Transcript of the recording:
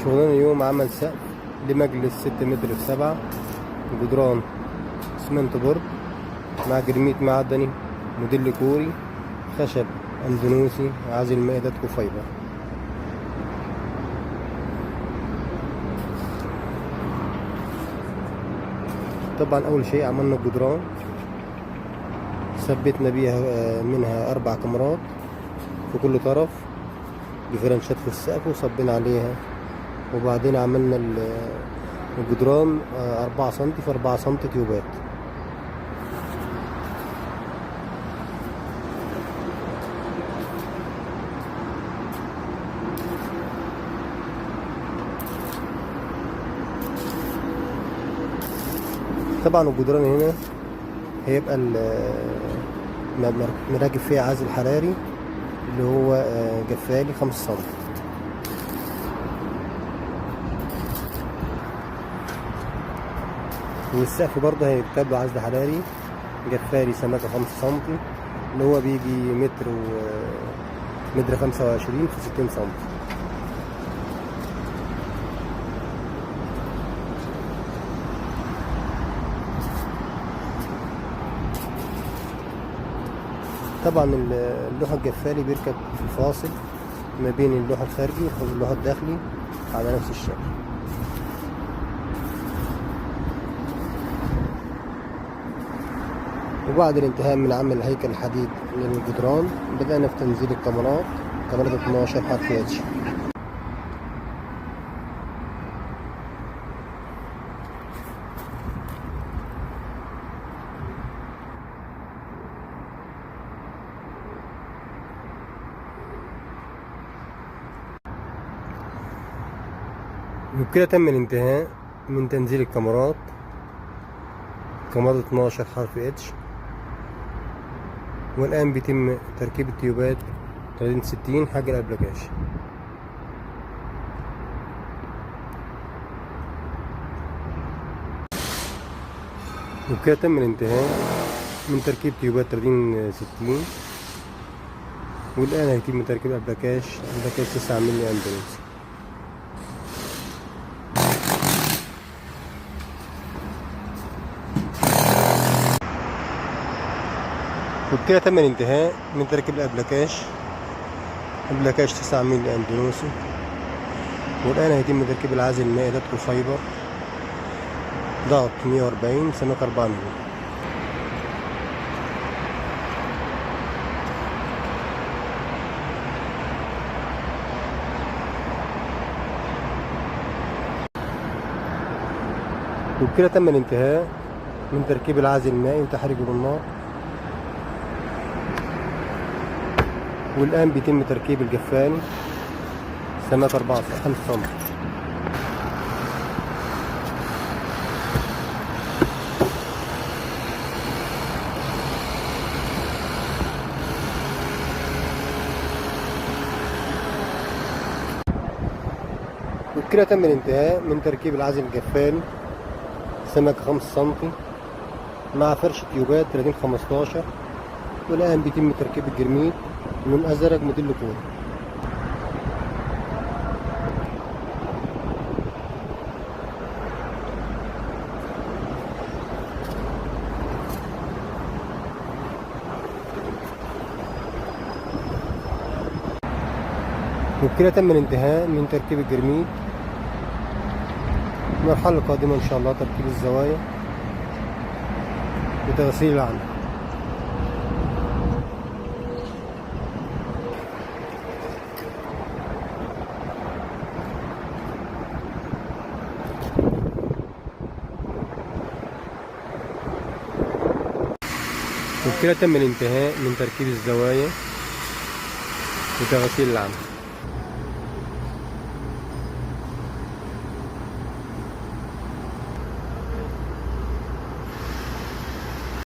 شغلنا اليوم عمل سقف لمجلس 6 متر في 7، جدران اسمنت بورد مع جرميت معدني موديل كوري، خشب اندونيسي، عازل مائي داتكو فايبر. طبعا اول شيء عملنا الجدران، ثبتنا بيها منها 4 كاميرات في كل طرف بفرنشات في السقف وصبينا عليها. وبعدين عملنا الجدران 4 سنتي في 4 سنتي تيوبات. طبعا الجدران هنا هيبقى مراكب فيها عازل حراري اللي هو جفالي 5 سم. والسقف برضه هيركب له عزل حراري جفالي سماكة 5 سم، اللي هو بيجي متر متر 25 في 60 سم. طبعا اللوح الجفالي بيركب في الفاصل ما بين اللوح الخارجي واللوح الداخلي على نفس الشكل. وبعد الانتهاء من عمل هيكل الحديد للجدران بدأنا في تنزيل الكاميرات، كاميرات 12 حرف اتش. وبكده تم الانتهاء من تنزيل الكاميرات، كاميرات 12 حرف اتش. والآن بيتم تركيب التيوبات 30-60 حاجة الأبلكاش. وبكده تم الانتهاء من تركيب تيوبات 30-60. والآن هيتم تركيب أبلكاش 9 ملي أندونيسي. وبكده تم الانتهاء من تركيب الأبلكاش، أبلكاش 9 ملي أندونيسي. والآن هيتم تركيب العازل المائي داتكو فايبر ضغط 140 سماكة 4 ملي. وبكده تم الانتهاء من تركيب العازل المائي وتحريكه بالنار. والآن بيتم تركيب الجفان سماكة 4-5 سم. وبكده تم الانتهاء من تركيب العازل الجفان سماكة 5 سم مع فرش تيوبات 30-15. والآن بيتم تركيب الجرميت لون أزرق موديل كوري. وبكده تم الانتهاء من تركيب الجرميت. المرحلة القادمة إن شاء الله تركيب الزوايا وتغسيل العمل. وبكده تم الانتهاء من تركيب الزوايا وتغسيل العمل.